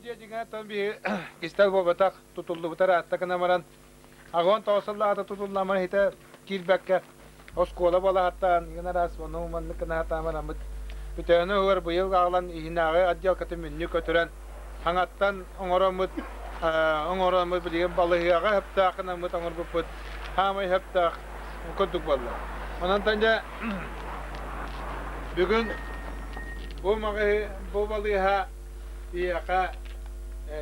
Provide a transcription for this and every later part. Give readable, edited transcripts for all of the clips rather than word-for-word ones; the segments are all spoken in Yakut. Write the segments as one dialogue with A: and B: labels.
A: дьиэ дьиҥэ оттон биһи кистэл буолбатах тутуллубута ыраатта гынан баран 89 сыллааҕыта тутуллан иһитэ киирбэккэ оскуола буолааттаан игин араас ону маннык гына сатаан бараммыт бүтөөнү уһугар быйыл аҕалан иһинээҕи отделкатын мүннү көтүрэн хаҥаттан оҥороммут оҥороммут билигин балыһыаҕа сөптөөх гынаммыт оҥорбуппут хаамай сөптөөх курдук буолла. Онон дьэ бүгүн бу маҕаһы бу балыыһа биһиэхэ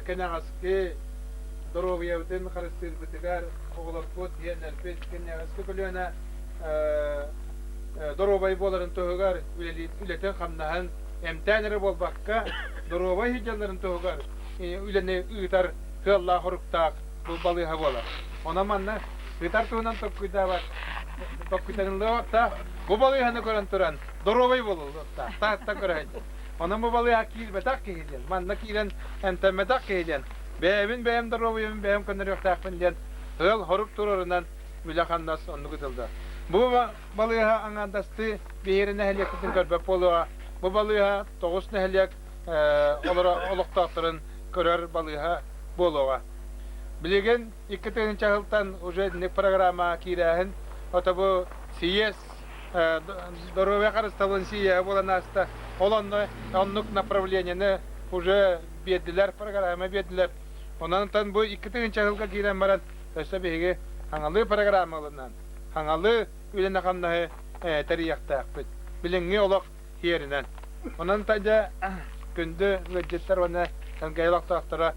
A: кэнэҕэски доруобуйабытын харыстыырбытыгар оҕолорбут, сиэннэрбит кэнэҕэски көлүөнэ доруобай буоларын туһугар үлэтин-хамнаһын эмтээн эрэ буолбакка, доруобай сылдьалларын туһугар үлэни ыытар сыаллаах-соруктаах бу балыыһа буолар. Онон манна ыытар туһунан толкуйдаабат, толкуйданыллыбат бу балыыһаны көрөн туран доруобай буолуллуохтаах, таһыттан көрөһүн. Онон бу балыыһа киирбэтэх киһи диэн, манна киирэн эмтэммэтэх киһи диэн, бэйэбин бэйэм доруобуйабын бэйэм көннөрүөхтээхпин диэн ыал-хорук туруорунан үлэ-хамнас оннук ытыллар. Бу балыыһа аҥаардастыы биһиги нэһилиэкпитин көрбөт буолуоҕа. Бу балыыһа 9 нэһилиэк олохтоохторун көрөр балыыһа буолуоҕа. Билигин 2 сылтан уже итинник программаҕа киирээһин, ото бу сийиэс доруобуйа харыстабылын сийиэһэ буолан ааста. Ол онно оннук направлениены уже биэрдилэр, программа биэрдилэр. Онон бу 2 сылга киирэн баран өссө биһиги хаҥалыы программа ылынан, хаҥалыы үлэни-хамнаһы тэрийиэхтээхпит. Билиҥҥи олох сиэринэн. Онон дьэ күндү ыалдьыттар уонна Элгээйи олохтоохторо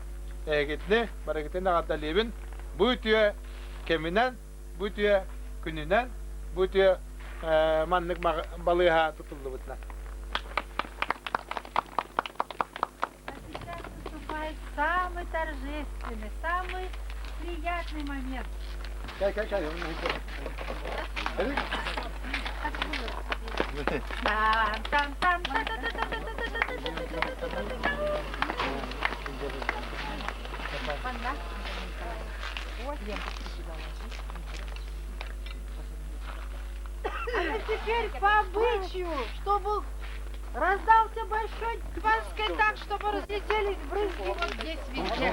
A: эһигитини барыгытын эҕэрдэлиибин. Бу үтүө кэминэн, бу үтүө күнүнэн, бу үтүө маннык балыыһа тутуллубутунан.
B: А сейчас наступает самый торжественный, самый приятный момент.
A: Чай, чай, чай.
B: Там, там, там, та та та та та та та та та та та та та. А теперь по обычаю, чтобы раздался большой кванской так, чтобы разлетелись брызги вот здесь везде.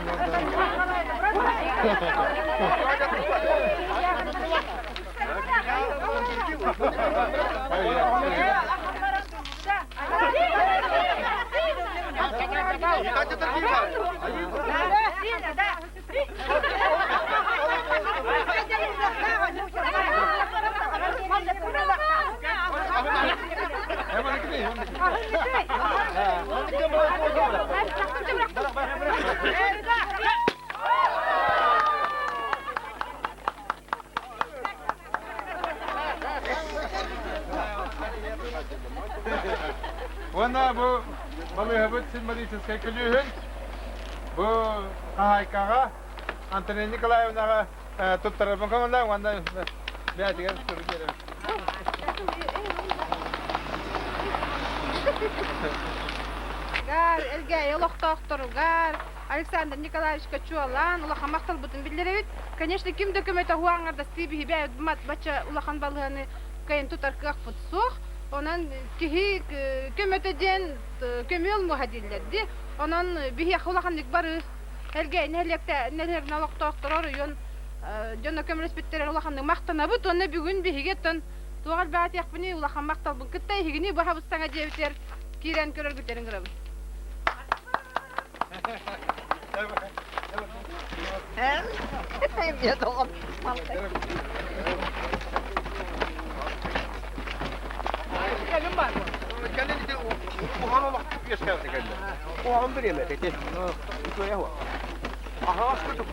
A: Уонна бу балыыһабыт символическай күлүүһүн бу хаһаайкаҕа Антонина Николаевнаҕа туттарарбын көҥүллээх уонна бэйэтигэр сурук биэрэбин.
B: Элгээйи олохтоохторугар Александр Николаевичка чуолаан улахан махталбытын биллэрэбит. Конечно, ким да көмөтө хуаҥардастыы биһибэ бачча улахан балыһаны кыайан тутар кыахпыт суох. Онон киһи көмөтө диэн көмүөл муоһа дииллэр дии. Онон биһиэхэ улаханнык барыы Элгээйи нэһилиэктэ олохтоохторо оройуон дьоно көмөлөспүттэрэ улаханнык махтанабыт уонна бүгүн биһиги оттон туох элбээтиэхпиний улахан махталбын кытта эһигини быһабыт саҥа дьиэбитигэр киирэн көрөргүтэрин гырабын.
C: Оҕом бириэмэтэ ити. Үчүгэй уо. Аһаҕас курдук.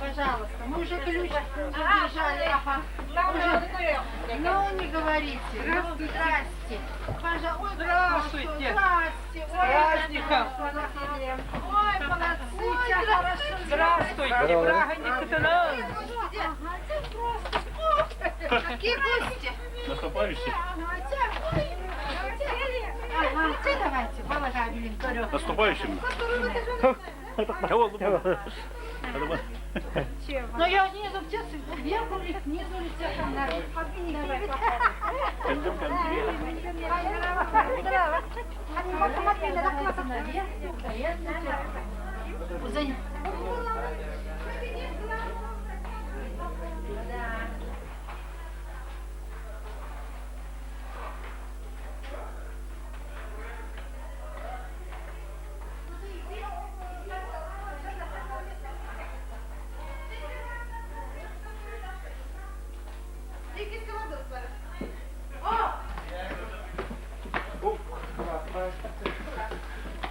B: Пожалуйста, мы уже ключ задержали. Ага. Ну, не говорите. Здравствуйте. Здрасте. Пожалуйста.
D: Здравствуйте.
B: Здрасте.
D: С праздником.
B: Ой, молодцы. Хорошо.
D: Здравствуйте. Праздник
B: Ага, Какие гости?
E: Наступающих. Наступающим.
D: Но я внизу вверху внизу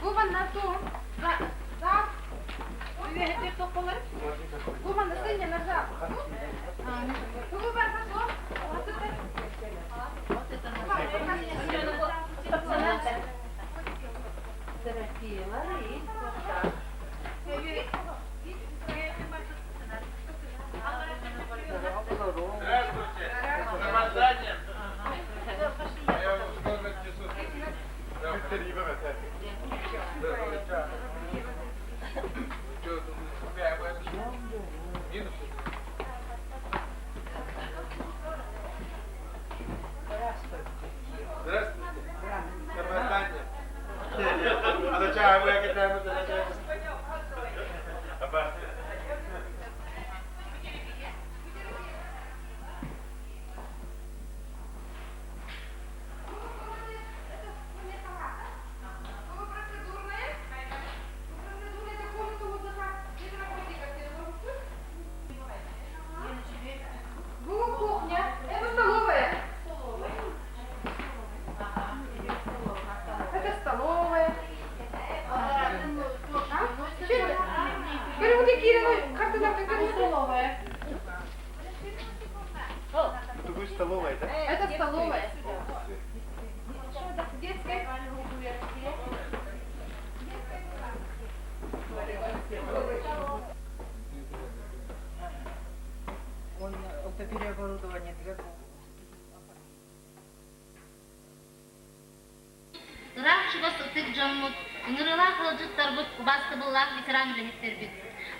B: Бу манна ту. За. Бу манна сыння назад. Бу барха
A: Здравствуйте. С опозданием. Я вам скоро отнесу. Минус. Здравствуйте. С опозданием.
B: Бу кухня, это столовая. Это столовая. Көрүҥ киирэн карталарга көрүҥ.
D: Столовая.
C: Тугуй столовая, да?
B: Это столовая. Детская.
D: Он это переоборудование для
F: Ыраах чугас ытык дьоммут, ыҥырыылаах ыалдьыттарбыт, убаастабыллаах ветеран үлэһиттэрбит.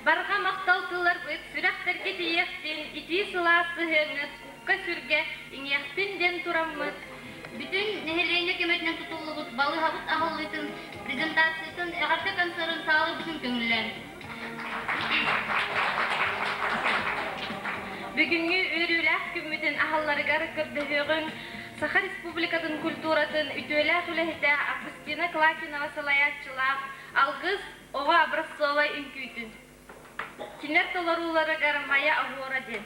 G: Барҕа махтал тылларбыт сүрэхтэргэ тиийиэхтин, итии сылаас сыһыаҥҥыт кукка-сүргэ иҥиэхтин диэн тураммыт,
F: Бүтүн нэһилиэнньэ көмөтүнэн тутуллубут балыыһабыт аһыллыытын презентациятын эҕэрдэ концерын саалабытын көҥүллээн.
G: Бүгүҥҥү үөрүүлээх күммүтүн аһалларыгар көрдөһүөҕүҥ Саха Республикатын культуратын үтүөлээх үлэһитэ Августина Клакинова салайааччылаах Алгыс оҕо образцовай үҥкүүтүн. Кинилэр толорууларыгар Майа оһуора диэн.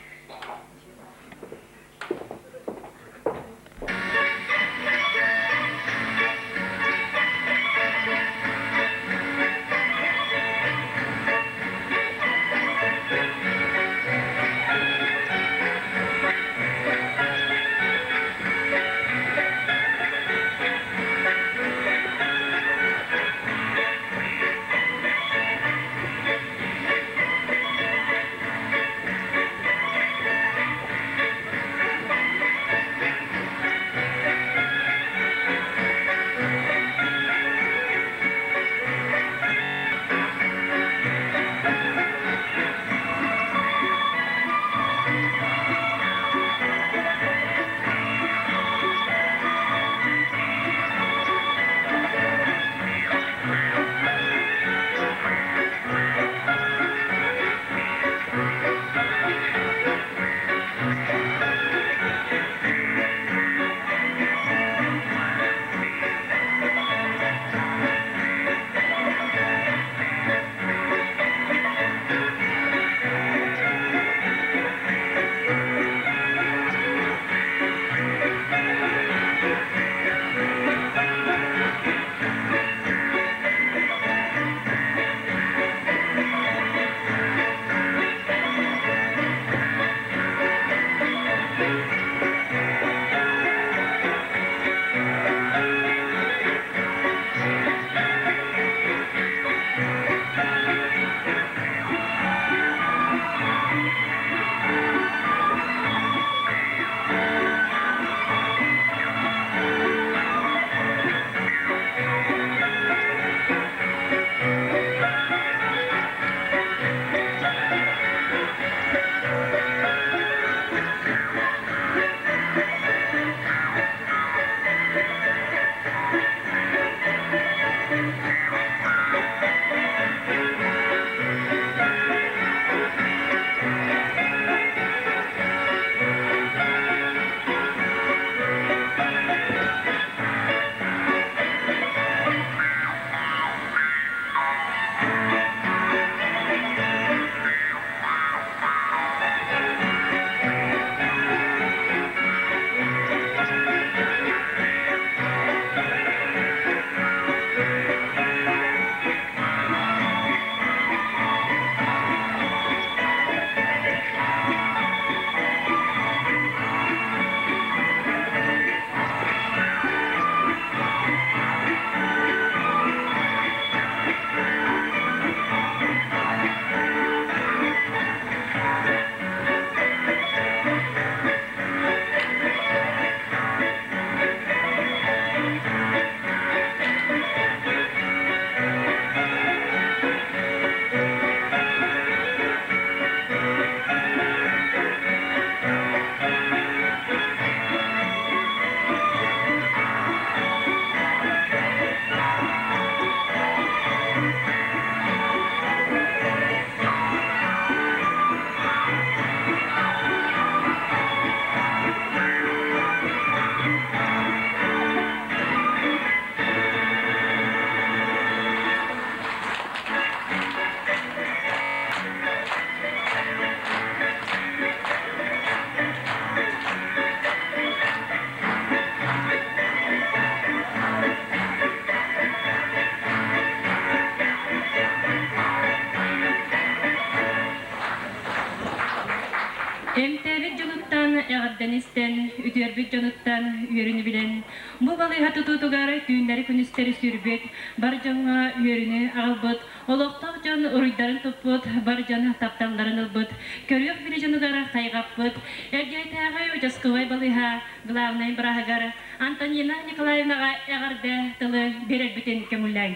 H: билэн, үтүөрбүт дьонуттан үөрүүнү билэн, бу балыыһа тутуутугар түүннэри-күнүстэри сүүрбүт, бар дьоҥҥо үөрүүнү аҕалбыт, олохтоох дьон уруйдарын туппут, бар дьон тапталларын ылбыт, көрүөх били дьонугар хайҕаппыт, Элгээйитээҕи участковай балыыһа главнай бырааһыгар Антонина Николаевнаҕа эҕэрдэ тылы биэрэрбитин көҥүллээҥ.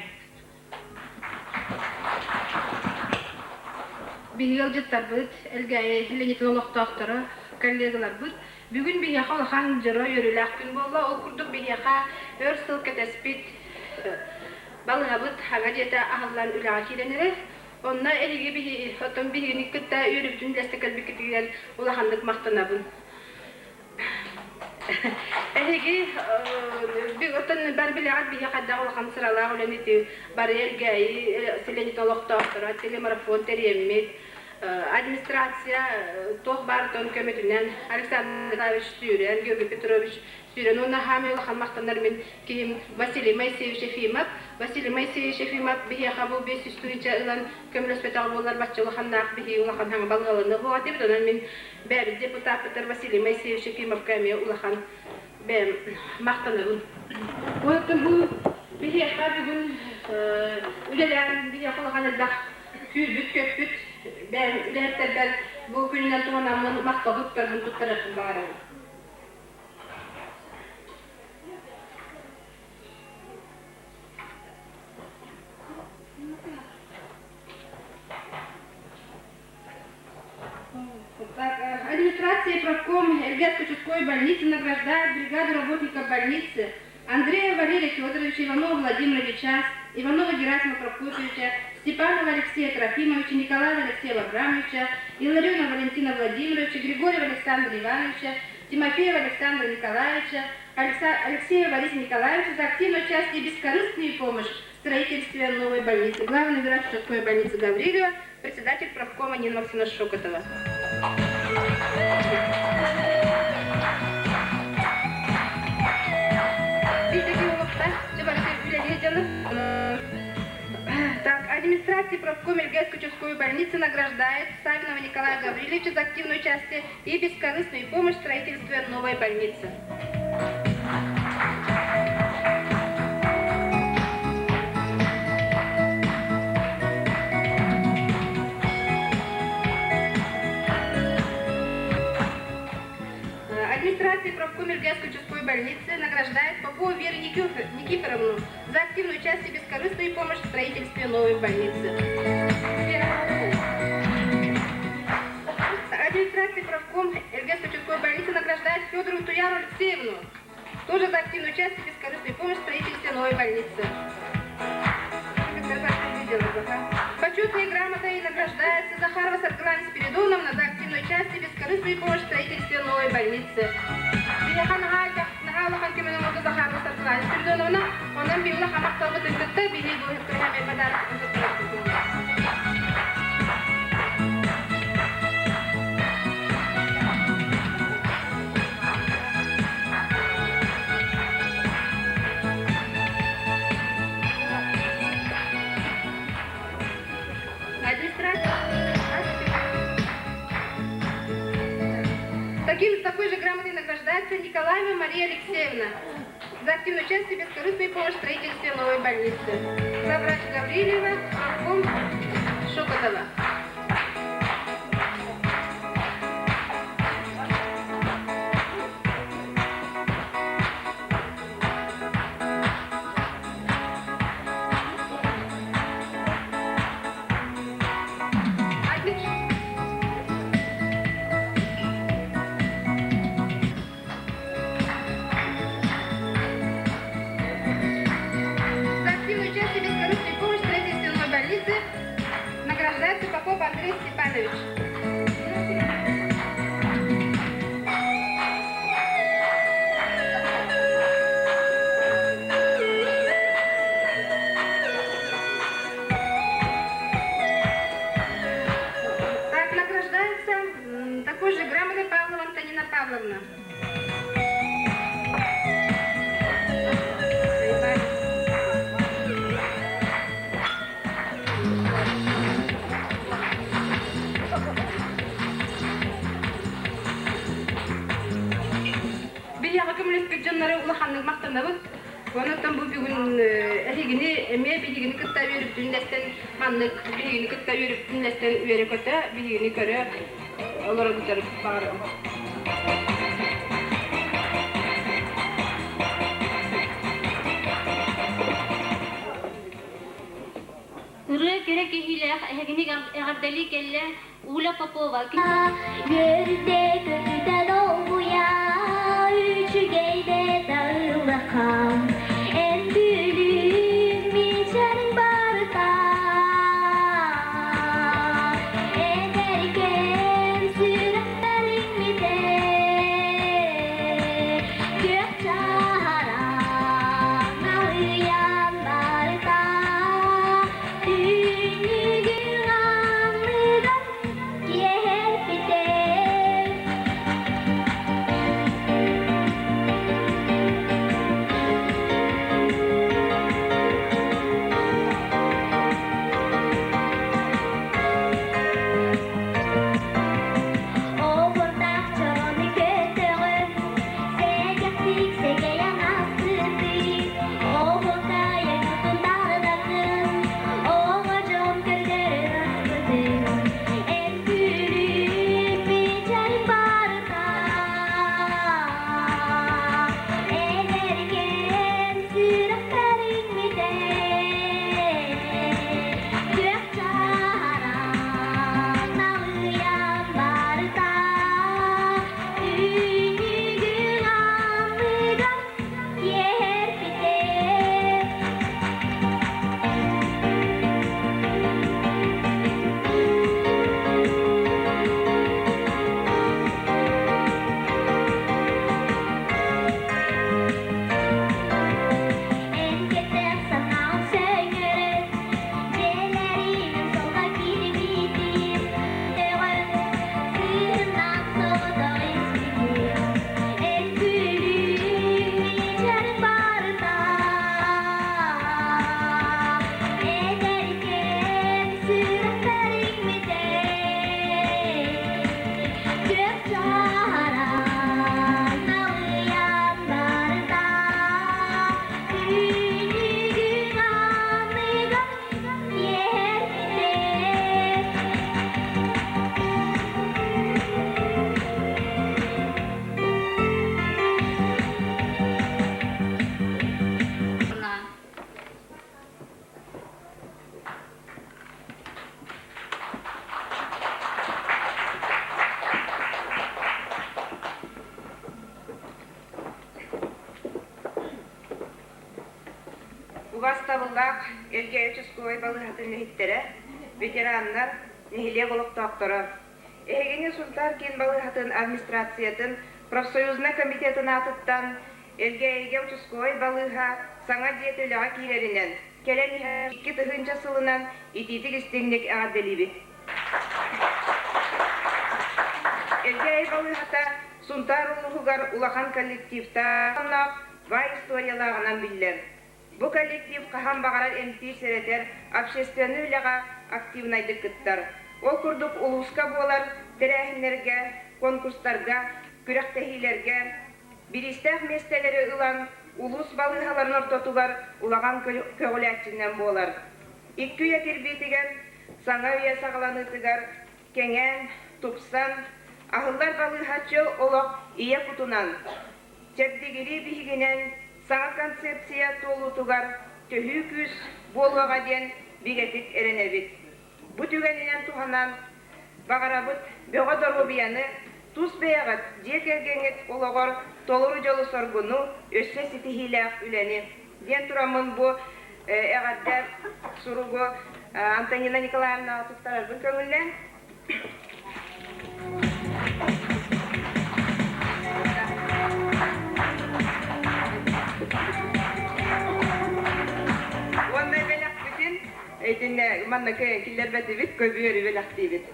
B: Биһиги ыалдьыттарбыт, Элгээйи Ленитин олохтоохторо, коллегаларбыт бүгүн биһиэхэ улахан дьоро үөрүүлээх күн буолла. Ол курдук биһиэхэ өр сыл кэтэспит балыыһабыт саҥа дьиэтэ аһыллан үлэҕэ киирэн эрэр. Онно эһиги биһи оттон биһигини кытта үөрүүбүтүн үллэстэ кэлбиккитигэр улаханнык махтанабын. Эһиги оттон бар билэҕит биһи хайдах улахан сыралаах үлэни ити бары Элгээйи сэлиэнньэтин олохтоохторо телемарафон тэрийэммит администрация туох баар тон көмөтүнэн Александр Николаевич Сүүрэн, Георгий Петрович Сүүрэн уонна хаамай улахан махтанар мин киһим Василий Моисеевич Ефимов. Василий Моисеевич Ефимов биһиэхэ бу 500 тыһыынча ылан көмөлөспөтөҕө буоллар бачча улаханнаах биһиги улахан хаҥа балыгаланыа буолуо этибит. Онон мин Бэйэбит депутаппытыгар Василий Моисеевич Ефимовка эмиэ улахан бэйэм махтанабын. Оттон бу биһиэхэ бүгүн үлэлээн биһиэхэ улахан элбэх күүрбүт-көппүт бэйэм үлэһиттэрбэр бу күнүнэн туһанаммын махтал туттарбын туттарыахпын баҕарабын. Администрация и правком Эльгерско-Чудской больницы награждает бригаду работников больницы Андрея Валерия Федоровича, Иванова Владимира Ильича, Иванова Герасима Прокопьевича, Степанова Алексея Трофимовича, Николаева Алексея Абрамовича, Илларионова Валентина Владимировича, Григорьева Александра Ивановича, Тимофеева Александра Николаевича, Алексея Бориса Николаевича за активное участие и бескорыстную помощь в строительстве новой больницы. Главный врач Чудской больницы Гаврилова, председатель правкома Нина Максимовна Шокотова. Так, администрация правком Эльгайско-Чудской больницы награждает Савинова Николая Гавриловича за активное участие и бескорыстную помощь в строительстве новой больницы. Администрация правком Иргайской участковой больницы награждает Попову Веру Никифоровну за активное участие и бескорыстную помощь в строительстве новой больницы. Администрация правком Иргайской участковой больницы награждает Федорову Туяру Алексеевну тоже за активное участие и бескорыстную помощь в строительстве новой больницы. Почетной грамотой награждается Захарова Саргылана Спиридоновна за активное участие и бескорыстную помощь в строительстве новой больницы. Захарова Саргылана Спиридоновна, онон биула хамақталбытын кытта биһи бу подарок. Таким, такой же грамотой награждается Николаева Мария Алексеевна за активное участие в бескорыстной помощь в строительстве новой больницы. Главврач Гаврилева, правком Шокотова. За активное участие в бескорыстной помощи в строительстве новой больницы награждается Попова. биһиэхэ көмөлөспүт дьоннору улаханнык махтанабыт. Онон бу бүгүн эһигини эмиэ биһигини кытта үөрүптүн дэстэн маннык биһигини кытта үөрүптүн дэстэн үөрэ-көтө биһигини көрө олоробутар баҕарабын.
F: Ырыа кэрэ киһилээх эһигини эҕэрдэлии кэллэ Уля Попова.
I: Үөрдэ көтүтэ долгуйа, үчүгэйдэ тыллахам, эн күлүүм мичэриҥ барыта. Эдэркэм сүрэхтэриҥ митэ, күөх чараҥ налыйан барыта. Түүнүгүн анныгар киэһэрбитэ. Обурдаах чорону көтөҕөн, сэгэхтик сэгэйэн астыытыы, оһуокайын тунаардатын, оҕо дьон көрдөрөн аспытын, эн күлүүм мичээрин барыта. Эдэркээн сүрэхтэриҥ митэ, күөх чараҥ налыйан барыта. Түүнүгүн анныгар киэһэрбитэ. Эн кэтэх санаам сөҥөрөр, дьиэлэринэн солго киирбитим, төҕө сыһыннан соҕотох испитим. Эн күлүүм мичээр барыта, эдэркээн сүрэхтэриҥ митэ, күөх чараҥ налыйан барыта. Түүнүгүн аныгар киэһэрбитэ.
J: Убастабыллаах Элгээйи участковай балыыһатын үлэһиттэрэ, ветераннар, нэһилиэк олохтоохторо! Эһигини Сунтаар киин балыыһатын администрациятын профсоюзнай комитетын аатыттан Элгээйигэ участковай балыыһа саҥа дьиэтэ үлэҕэ киирэринэн, кэлэн иһэр 2000 сылынан итиитик-истиҥник эҕэрдэлиибит! Элгээйи балыыһата Сунтаар улууһугар улахан коллективтаах, баай историялааҕынан биллэр. Бу коллектив хаһан баҕарар эмтиир-сэрэтэр общественнай үлэҕэ активнайдык кыттар. Ол курдук улууска буолар тэрээһиннэргэ, конкурстарга, күрэхтэһиилэргэ бириистээх миэстэлэри ылан улуус балыыһаларын ортотугар улахан көҕүлээччинэн буолар. Икки үйэ кирбиитигэр, саҥа үйэ саҕаланыытыгар кэҥээн, тупсан, аһыллар балыыһа чөл олох ийэ кутунан, чэбдигирии биһигинэн саҥа концепция туолуутугар төһүү күүс буолуоҕа диэн бигэтик эрэнэбит. Бу түгэнинэн туһанан баҕарабыт бөҕө доруобуйаны, тус бэйэҕит, дьиэ кэргэҥҥит олоҕор толору дьолу-соргуну, өссө ситиһиилээх үлэни диэн тураммын бу эҕэрдэ суругу Антонина Николаевнаҕа туттарарбын көҥүллээн. Уонна бэлэхпитин итиннэ манна киллэрбэтибит, көбүөрү бэлэхтиибит.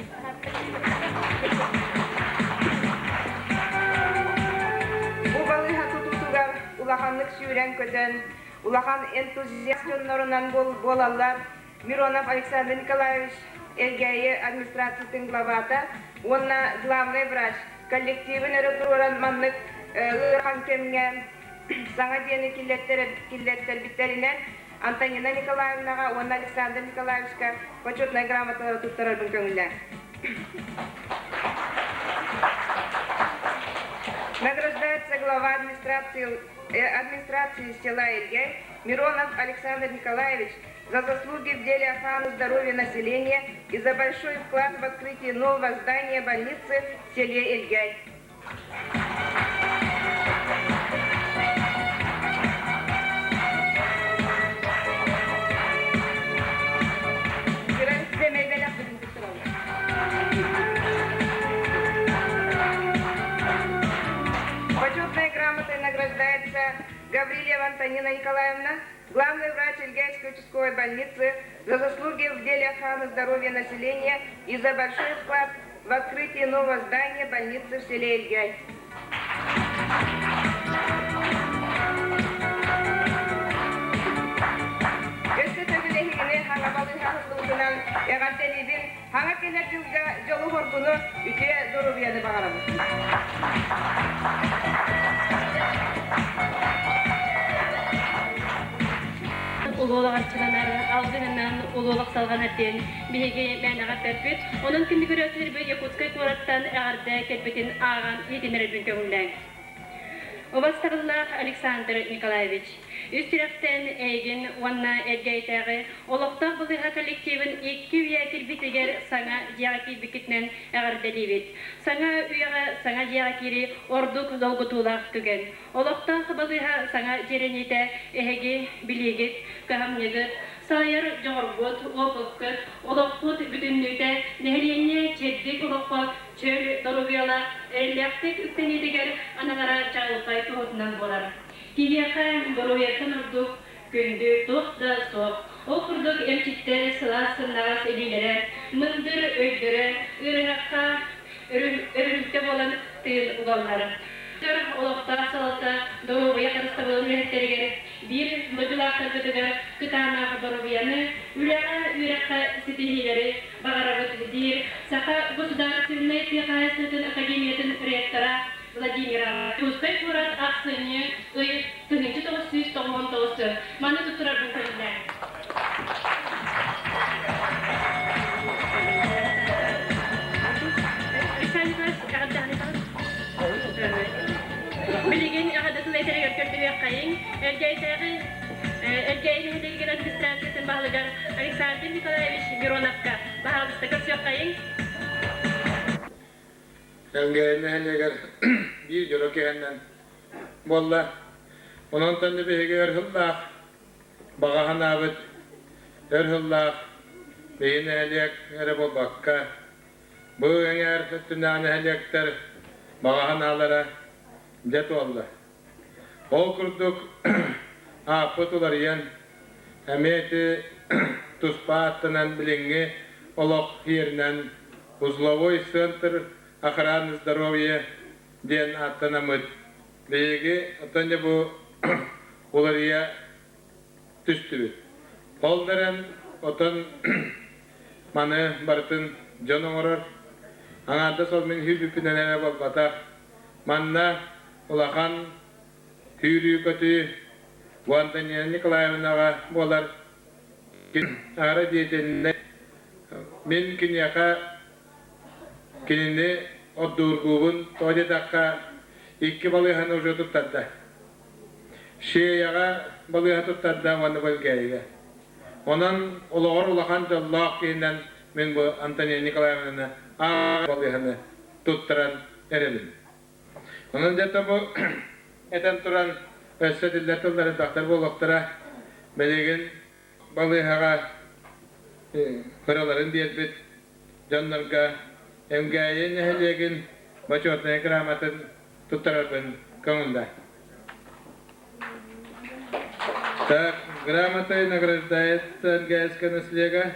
J: Бу балыыһа тутуутугар улаханнык сүүрэн-көтөн, улахан энтузиаст дьоннорунан буолаллар Миронов Александр Николаевич, Элгээйи администрациятын главата уонна главный врач коллективын өрө туруоран маннык. ыарахан кэмҥэ саҥа дьиэни киллэттэрбиттэринэн Антонина Николаевнаҕа уонна Александр Николаевичка почетнай грамоталары туттарарбын көҥүллээн. Награждается глава администрации, администрации села Эльгей Миронов Александр Николаевич за заслуги в деле охраны здоровья населения и за большой вклад в открытие нового здания больницы в селе Эльгей. Почетной грамотой награждается Гаврилева Антонина Николаевна, главный врач Ильгайской участковой больницы, за заслуги в деле охраны здоровья населения и за большой вклад в открытии нового здания больницы в селе Эльгай. Өссө төгүл эһигини хаҥа балыыһа аһыллыбытынан эҕэрдэлиибин, хаҥа кэлэр дьылга дьолу-соргуну, үтүө доруобуйаны баҕарабын.
H: Улуулах арчыланар, алгыһынан улуулах салҕанар диэн биһиги мээнэҕэ эппэппит. Онон күндү көрөөччүлэрбит Якутскай куораттан эҕэрдэ кэлбитин ааҕан иһитиннэрэрбин көҥүллээҥ. Убастабыллаах Александр Николаевич, үс сүрэхтэн эйигин уонна Элгээйитээҕи олохтоох балыыһа коллективын икки үйэ кирбитигэр саҥа дьиэҕэ киирбиккитинэн эҕэрдэлиибит. Саҥа үйэҕэ саҥа дьиэҕэ киирии ордук долгутуулаах түгэн. Олохтоох балыыһа саҥа дьиэлэниитэ эһиги билиигит, кыһамньыгыт, салайар дьоҕургут, уопуккут, олохпут бүтүннүүтэ нэһилиэнньэ чэбдик олоххо чөл доруобуйалаах, эрэллээхтик үктэниитигэр ананара чаҕылхай туоһутунан буолар. Киһиэхэ доруобуйаттан ордук күндү туох да суох. Ол курдук эмчиттэр сылаас сымнаҕас илиилэрэ, мындыр өйдөрө ыарыһахха өрүһүлтэ буолан тыын угаллар. Олохтоох салалта доруобуйа харыстабылын үлэһиттэригэр биир дойдулаахтарбытыгар кытаанах доруобуйаны, үлэҕэ, үөрэххэ ситиһиилэри баҕарабыт, диир Саха государственнай тыа хаһаайыстыбатын академиятын ректора Владимир Якутскай куорат ахсынньы ый 1999 сыл. Маны туттарарбын көҥүллээҥ. Александр Николаевич, эҕэрдэҕин Билигин эҕэрдэ тыл этэригэр көрдөһүөххэйиҥ. Элгээйитээҕи Элгээйи нэһилиэгин администрациятын баһылыгар Александр Николаевич Мироновка баһаалыста көрсүөххэйиҥ.
A: Элгээйи нэһилиэгэр биир дьоро киһинэн буолла. Онон биһиги өр сыллаах баҕа санаабыт өр сыллаах биһи нэһилиэк эрэ буолбакка, бу эҥээр өттүнээх нэһилиэктэр баҕа санаалара дьэ туолла. Ол курдук ааппыт уларыйан, эмиэ ити туспа ааттанан билиҥҥи олох иэринэн узловой центр охраны здоровья диэн ааттанаммыт. Биһиги оттон дьэ бу уларыйа түстүбүт. Ол да эрэн отон маны барытын дьон оҥорор. Аҥаардас ол мин сүүрбүппүнэн эрэ буолбатах. Манна улахан сүүрүү-көтүү Антонина Николаевнаҕа буолар. Аара диэтиннэ мин киниэхэ кинини ордуургуубун тоҕо диэтэххэ икки балыыһаны уже туттарда. Шеяҕа балыыһа туттарда уонна Бэлгээйигэ. Онон олоҕор улахан дьоллоох киһинэн мин бу Антонина Николаевнаны ааҕа балыыһаны туттаран эрэбин. Онон дьэ бу этэн туран өссө этиллэр тыллар элбэхтэр буолуохтара. Билигин балыыһаҕа кыраларын биэрбит дьоннорго Эмгээйи нэһилиэгин бочуотунай грамотатын туттарарбын көҥүллээ. Так, грамотой награждается Нгайская наслега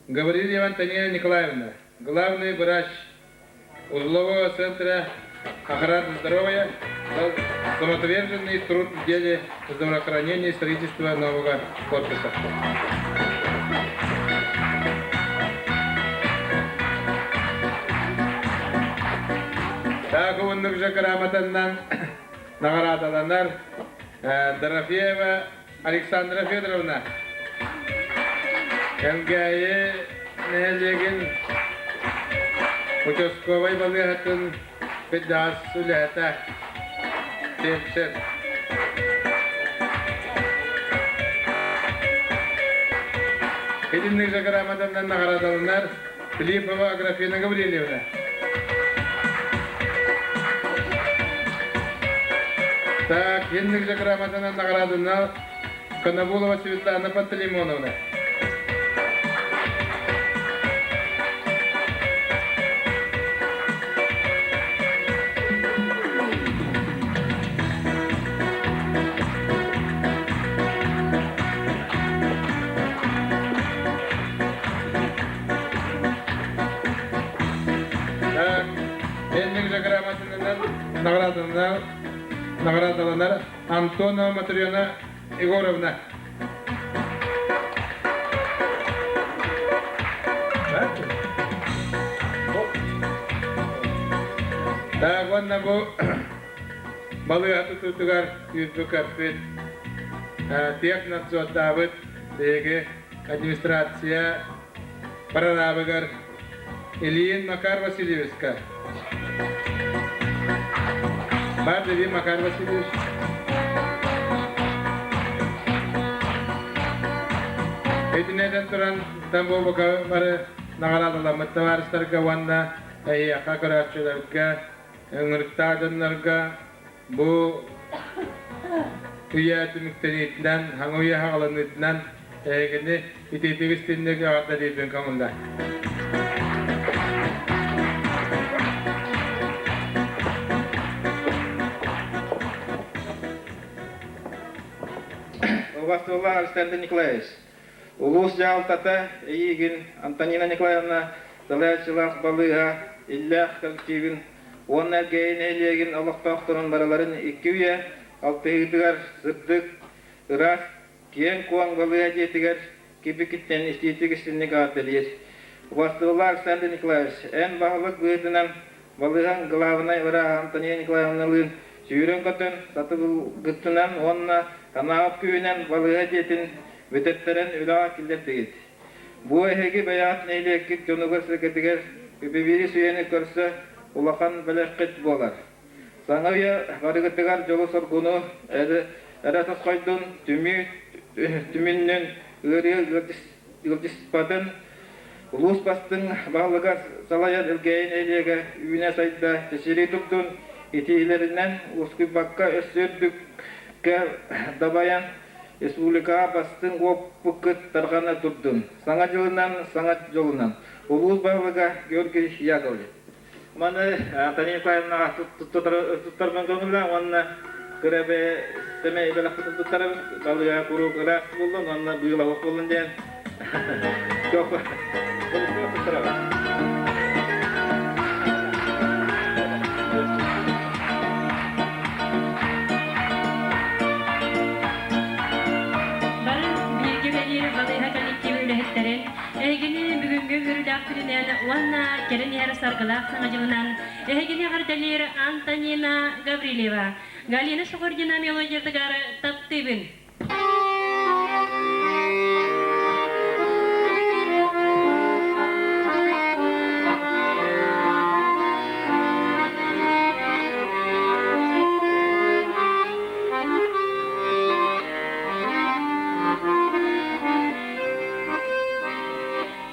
A: Гаврильева Антонина Николаевна, главный врач узлового центра охраны здоровья за самоотверженный труд в деле здравоохранения и строительства нового корпуса. Так, уоннук же грамотаннан. наҕараадаланар Дорофеева Александра Федоровна. Кэлгээйи нэһилиэгин участковай балыыһатын кырдьаҕас үлэһитэ, фельдшер. Итинник же грамотанан наҕараадаланар Филиппова Аграфена Гаврильевна. Так, инник же грамотанан наҕараадаланар Конобулова Светлана Пантелеймоновна. Так, инник же грамотанан наҕараадаланар наҕараадаланар Антонова Матрена Егоровна. Так, уонна бу балыыһа тутуутугар үүрбүт-көппүт, технадзордаабыт биһиги администрация прорабыгар Ильин Макар Васильевичка. Бар Ильин Макар Васильевич. Итиннэтэн туран Тамбовка бары наҕараадаламмыт табаарыстарга уонна эһиэхэ көрөөччүлэргэ, ыҥырыктаах дьоннорго бу үйэ түмүктэниитинэн, хаҥа үйэ хаҕаланыытынан эһигини итиитик истинник эҕэрдэлиирбин көҥүллэ.
K: Убастыбыллаах Александр Николаевич, улуус дьаһалтата эйиигин Антонина Николаевна салайааччылаах балыыһа иллээх коллективин уонна Элгээйи нэһилиэгин олохтоохторун барыларын икки үйэ алтыһыытыгар сырдык, ыраас, киэҥ-куоҥ балыыһа дьиэтигэр кибикиттэн истиитик-истинник эҕэрдэлиир. Убастыбыллаах Александр Николаевич, эн баһылык быһыытынан балыыһаҥ главнай бырааһа Антонина Николаевналыын сүүрэн-көтөн, сатабылгытынан уонна санааҕыт күүһүнэн балыыһа дьиэтин бүтэртэрэн үлэҕэ киллэрдигит. Бу эһиги бэйэҕит нэһилиэккит дьонугар-сэргэтигэр үбүбири сүүйэни көрсө улахан бэлэххит буолар. Саҥа үйэ барыгытыгар дьолу-соргуну эрэ тосхойдун, түмүү түмүннүн, ыарыы ыалдьыспатын, улуус бастыҥ баһылыгар салайар Элгээйи нэһилиэгэ үүнэ-сайда чэчирии турдун, итиилэринэн уоскуйбакка өссө үрдүккэ дабайан, республикаҕа бастыҥ уоппуккут тарҕана турдун. Саҥа дьылынан, саҥа дьолунан. Улуус баһылыга Георгий Яковлев. Маны Антонина Николаевнаҕа туттарбын көҥүллээн уонна кыра бэйэ сэмэй бэлэхпитин туттарабын. Балыыһа куруук ыраас буоллун уонна быыл оһох буоллун диэн туттарабын.
H: Бары бииргэ үлэлиир балыыһа коллектива үлэһиттэрин Эһигини бүгүҥҥү үөрүүлээх күнүнэн уонна кэлин иһэр саргылаах саҥа дьылынан эһигини эҕэрдэлиир Антонина Гаврильева, Галина Шухурдина мелодиятыгар таптыыбын.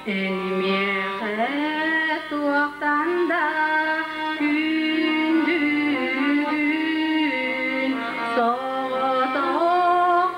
B: Эн миэхэ туохтан да күндүгүн соҕотох.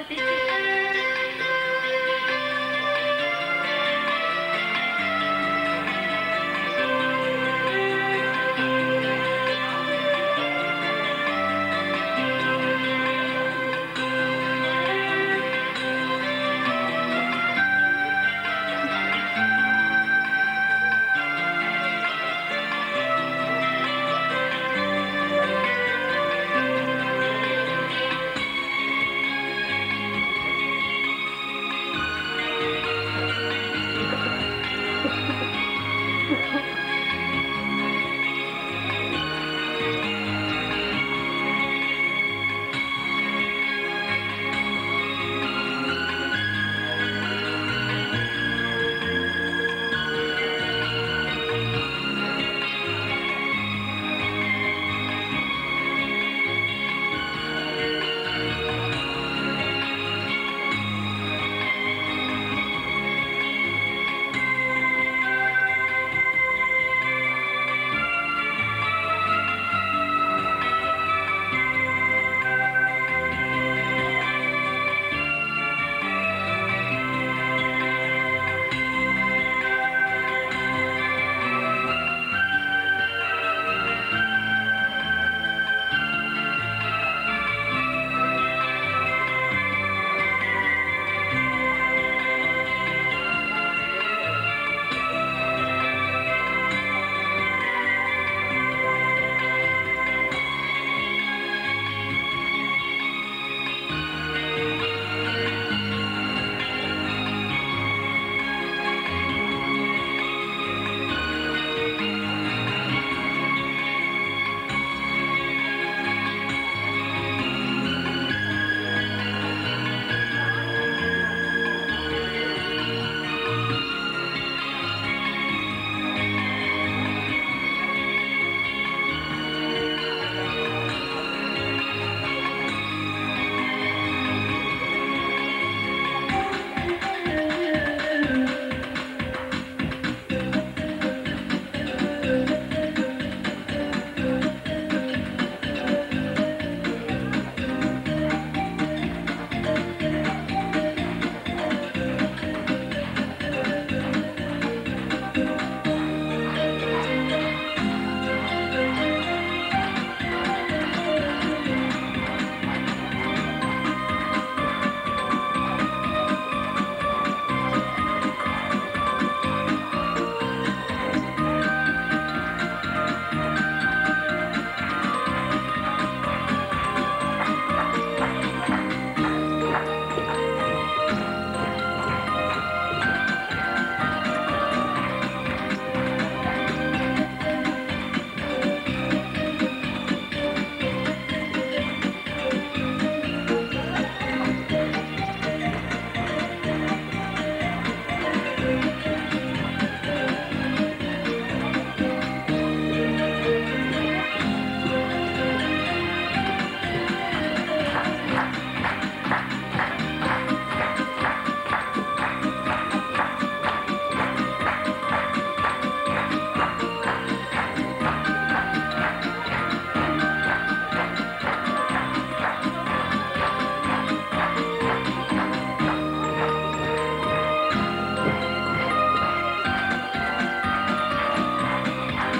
F: Быт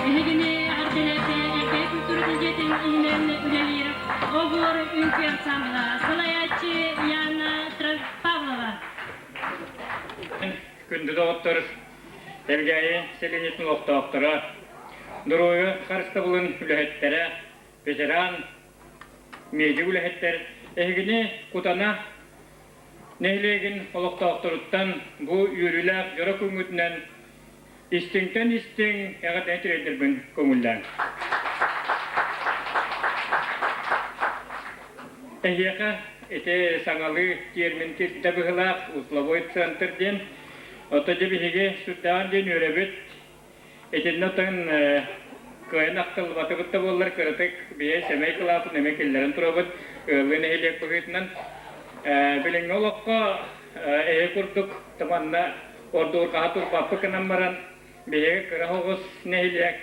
H: Эһигини эҕэрдэлээтэ Элбэйи культуратын дьиэтин иһинэн үлэлиир Оһуор үҥкүү ансамбла салайааччы Яна Павлова.
L: Күндү доҕоттор, Элгээйи сэлиэнньэтин олохтоохторо, доруобуйа харыстабылын үлэһиттэрэ, ветеран, медик үлэһиттэр эһигини Кутана нэһилиэгин олохтоохторуттан бу үөрүүлээх дьоро күҥҥүтүнэн истиҥтэн истиҥ эҕэрдэни тириэрдэрбин көҥүллээҥ. Эһиэхэ ити саҥалыы термин кирдэ быһылаах узловой центр диэн. Ото дьэ биһиги сүрдээҕин диэн үөрэбит. Итиннэ оттон кыайан ахтыллыбатыбыт да буоллар кыратык бэйэ сэмэй кылаатын эмэ киллэрэн турабыт ыаллыы нэһилиэк быһыытынан. Билиҥҥи олоххо эһи курдук манна ордуурҕаһа турбаппыт гынан баран биһиги кыра оҕус нэһилиэк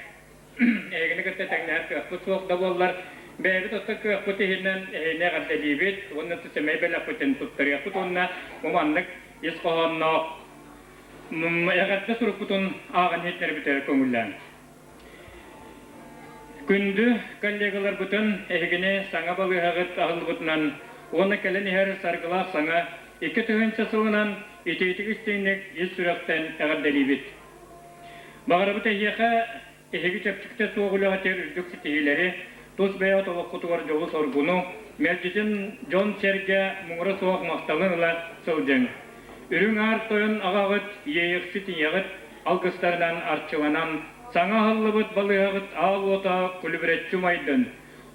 L: эһигини кытта тэҥнэһэр кыахпыт суох да буоллар. Бэйэбит оттон кыахпыт иһинэн эһиини эҕэрдэлиибит уонна сэмэй бэлэхпитин туттарыахпыт уонна бу маннык ис хоһоонноох эҕэрдэ сурукпутун ааҕан иһиттэрбитигэр көҥүллээн. Күндү коллегаларбытын эһигини саҥа балыыһаҕыт аһыллыбытынан уонна кэлэн иһэр саргылаах саҥа 2000 сылынан итиитик истиҥник ис сүрэхтэн эҕэрдэлиибит. Баҕарабыт эһиэхэ эһиги чэпчэкитэ суох үлэҕитигэр үрдүк ситиһиилэри, тус бэйэҕит олоххутугар дьолу-соргуну, мэлдьитин дьон-сэргэ муҥура суох махталын ыла сылдьыҥ. Үрүҥ Аар Тойон аҕаҕыт, иэйэхсит ийэҕит алгыстарынан арчыланан, саҥа аһыллыбыт балыыһаҕыт аал уота күлүбүрэччи умайдын,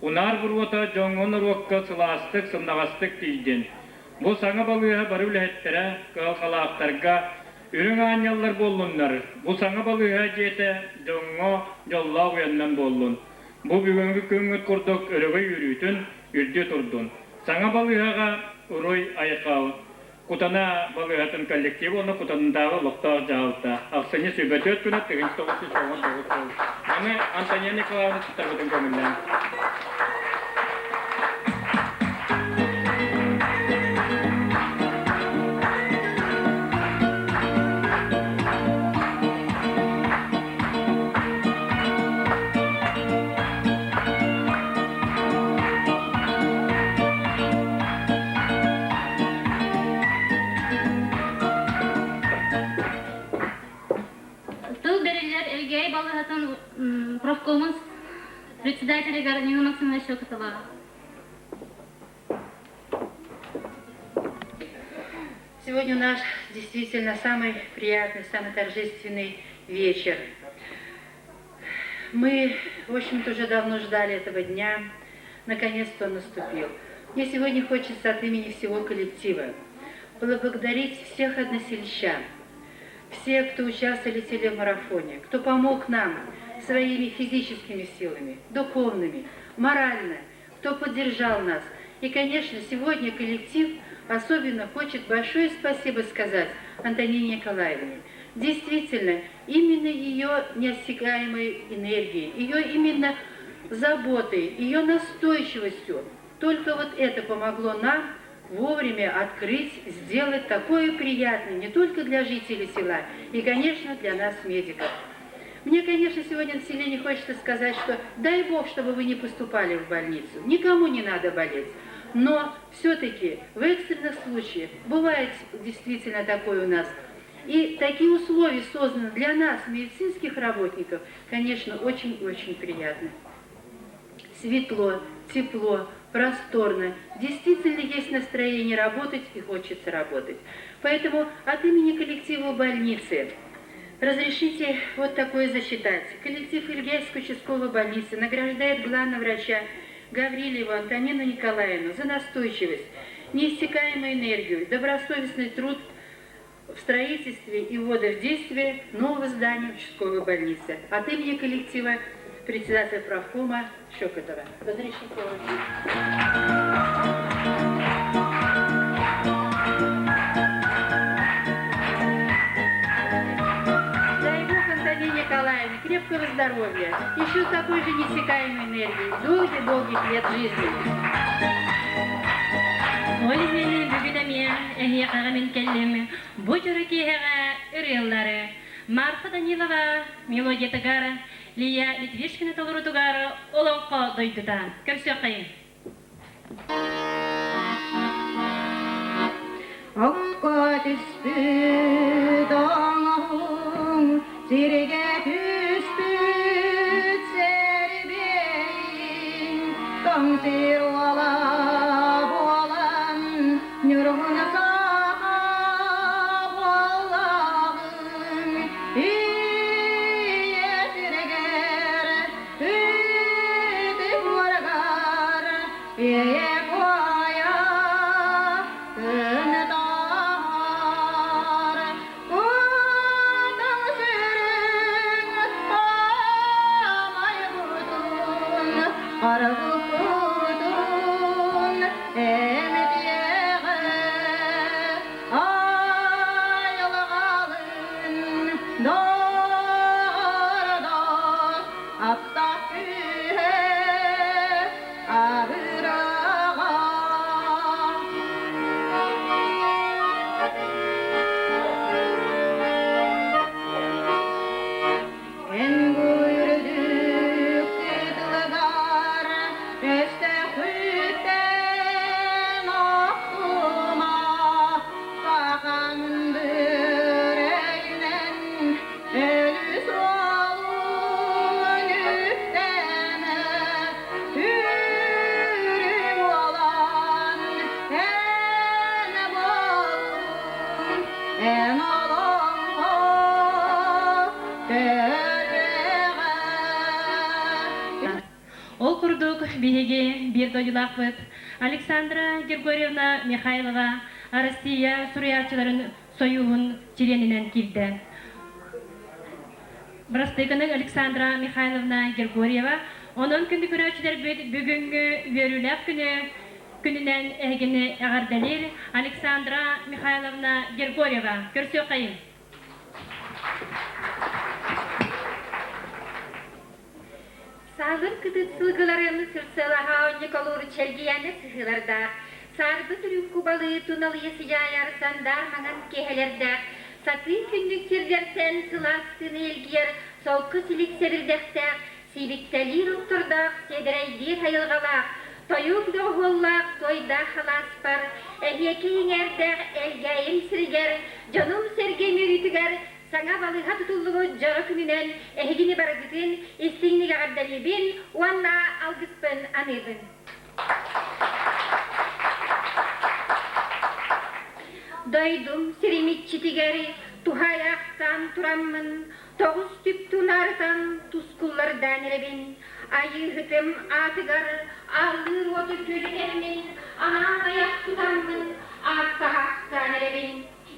L: унаар буруота дьоҥҥо-норуокка сылаастык, сымнаҕастык тиийдин. Бу саҥа балыыһа бары үлэһиттэрэ кыһалҕалаахтарга үрүҥ аанньаллар буоллуннар, бу саҥа балыыһа дьиэтэ дьоҥҥо дьоллоох уйаннан буоллун. Бу бүгүҥҥү күҥҥүт курдук өрөгөй үөрүүтүн үрдүү турдун. Саҥа балыыһаҕа уруй айхал! Кутана балыыһатын коллектива уонна Кутанатааҕы олохтоох дьаһалта ахсынньы сүүрбэ түөрт күнэ 1999 сыл. Аны Антонина Николаевна туттарбытын көҥүллээн.
F: Тыл бэриллэр Элгээйи балыыһатын профкомун председателигэр Нина Максимовна Щекотова.
D: Сегодня у нас действительно самый приятный, самый торжественный вечер. Мы, в общем-то, уже давно ждали этого дня. Наконец-то он наступил. Мне сегодня хочется от имени всего коллектива поблагодарить всех односельчан, всех, кто участвовали в телемарафоне, кто помог нам своими физическими силами, духовными, морально, кто поддержал нас. И, конечно, сегодня коллектив особенно хочет большое спасибо сказать Антонине Николаевне. Действительно, именно ее неосекаемой энергией, ее именно заботой, ее настойчивостью, только вот это помогло нам вовремя открыть, сделать такое приятное не только для жителей села и, конечно, для нас, медиков. Мне, конечно, сегодня население хочется сказать, что дай Бог, чтобы вы не поступали в больницу. Никому не надо болеть. Но все-таки в экстренных случаях бывает действительно такое у нас. И такие условия созданы для нас, медицинских работников, конечно, очень-очень приятно. Светло, тепло, просторно. Действительно есть настроение работать и хочется работать. Поэтому от имени коллектива больницы разрешите вот такое зачитать. Коллектив Ильяйской участковой больницы награждает главного врача Гаврилеву Антонину Николаевну за настойчивость, неиссякаемую энергию, добросовестный труд в строительстве и ввода в действие нового здания участковой больницы. От имени коллектива председателя правкома Щекотова. Разрешите Дай Бог Антонине Николаевне крепкого здоровья, еще такой же неиссякаемой энергии, долгих-долгих лет жизни.
H: Ол иһин бүгүн эмиэ эһиэхэҕэ мин кэллим. Бу дьоро киэһэҕэ ырыаллары Марфа Данилова мелодиятыгар Лия Литвишкина толорутугар Олоҥхо дойдута. Көрсүөххэйиҥ.
M: Окко түспүт оҥоһуҥ, сиргэ түспүт сэрбиэйиҥ, тоҥ сир уола буолан, ньургун саха буоллаҕыҥ, ийэ сиригэр Ытык муорагар ийэ куойа кынатаар кутаҥ сүрүн таамай кутун аргы кутун эмтиэҕэ айылҕалын доҕордоох Аттах күүһэ
H: Ол курдук биһиги биир дойдулаахпыт Александра Григорьевна Михайлова Россия суруйааччыларын сойууһун чилиэнинэн киирдэ. Бырастыыканы Александра Михайловна Григорьева. Онон күндү көрөөччүлэрбит бүгүҥҥү үөрүүлээх күнү күнүнэн эһигини эҕэрдэлиир Александра Михайловна Григорьева. Көрсүөххэйиҥ!
N: Саалыр кытыт сылгыларын сырсыалаһа оонньуколуур чэлгийээнэ сыһыылардаах, саарбыт үрүҥ кубалыы туналыйа сыдьаайар сандаар маҥан киэһэлэрдээх, сатыы күннүк сирдэртэн сылаас тыыны илгийэр солко силик сэбирдэхтээх, сиибиктэлиир оттордоох, сиэдэрэйдиир айылҕалаах, тойук доҕуһуоллаах туойдаах алааспар, эһиэкэй иҥээрдээх Элгээйим сиригэр, дьонум-сэргэм үөрүүтүгэр Саҥа балыыһа тутуллубут дьоро күнүнэн эһигини барыгытын истиҥник эҕэрдэлиибин уонна алгыспын аныыбын. Дойдум сирим иччитигэр туһаайаахтаан тураммын, тоҕус түп тунаарытан тускуллардаан эрэбин. Айыыһытым аатыгар ааллыыр уоту күөдүтэммин, анаан айах тутаммын, ааттаһаахтаан эрэбин.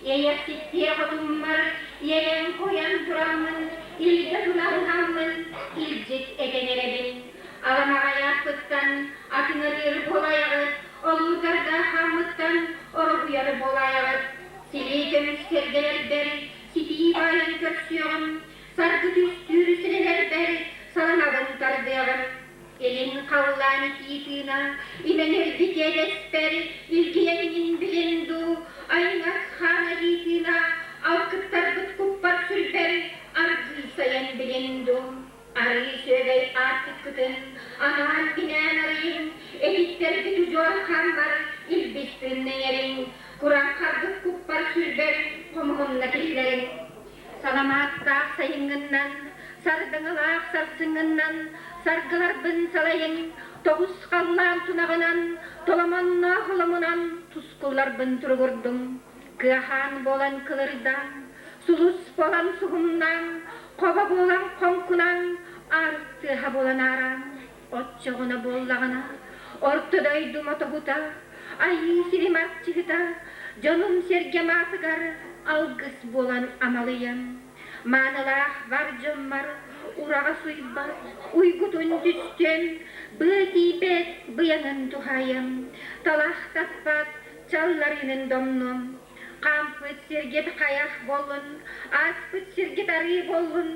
N: Иэйэхситтиэ хотуммар, иэйэн-куойан тураммын, илгэ тунаһыһаммын, илдьит этэн эрэбин. Аламаҕайаахпыттан атыҥырыыр буолайаҕыт, олуурдарга хааммыттан ороһуйар буолайаҕыт. Силии көмүс сэргэлэрбэр ситии баайан көрсүөҕүм, саргы түстүүр силэлэрбэр саламабын тардыаҕым. Илин халлаан итии тыына, имэҥирбит иэдэспэр, илгийэҥҥин билин дуу, аймах хаан айыы тыына, алкыттарбыт куппар сүрбэр, аргыый сайан билин дуу. Арыы сүөгэй аартыккытын анаан-минээн арыйыҥ, этиттэрбит удьуор хааммар илбис тыынныҥэриҥ, кураҥхарбыт куппар сүрбэр хомуһунна киллэриҥ. Саламааттаах сайыҥҥыннан, сардаҥалаах сарсыҥҥыннан саргыларбын салайыҥ, тоҕус халлаан тунаҕынан, толомонноох оломунан тускулларбын туругурдум. Кыахаан буолан кылырдаҥ, сулус буолан суһумнаҥ, хобо буолан хоҥкунаҥ, аар тыаһа буолан аараҥ. Оччоҕуна буоллаҕына, орто дойду мотоһута, айыы сирим арчыһыта, дьонум-сэргэм аатыгар алгыс буолан амалыйан, маанылаах бар дьоммор ураҕа суйбат, уйгутун түстүөм, быа тиийбэт быйаҥын туһаайым, талах таппат чалларыынын домнуом. Хаампыт сиргит хайах буоллун, ааспыт сиргит арыы буоллун,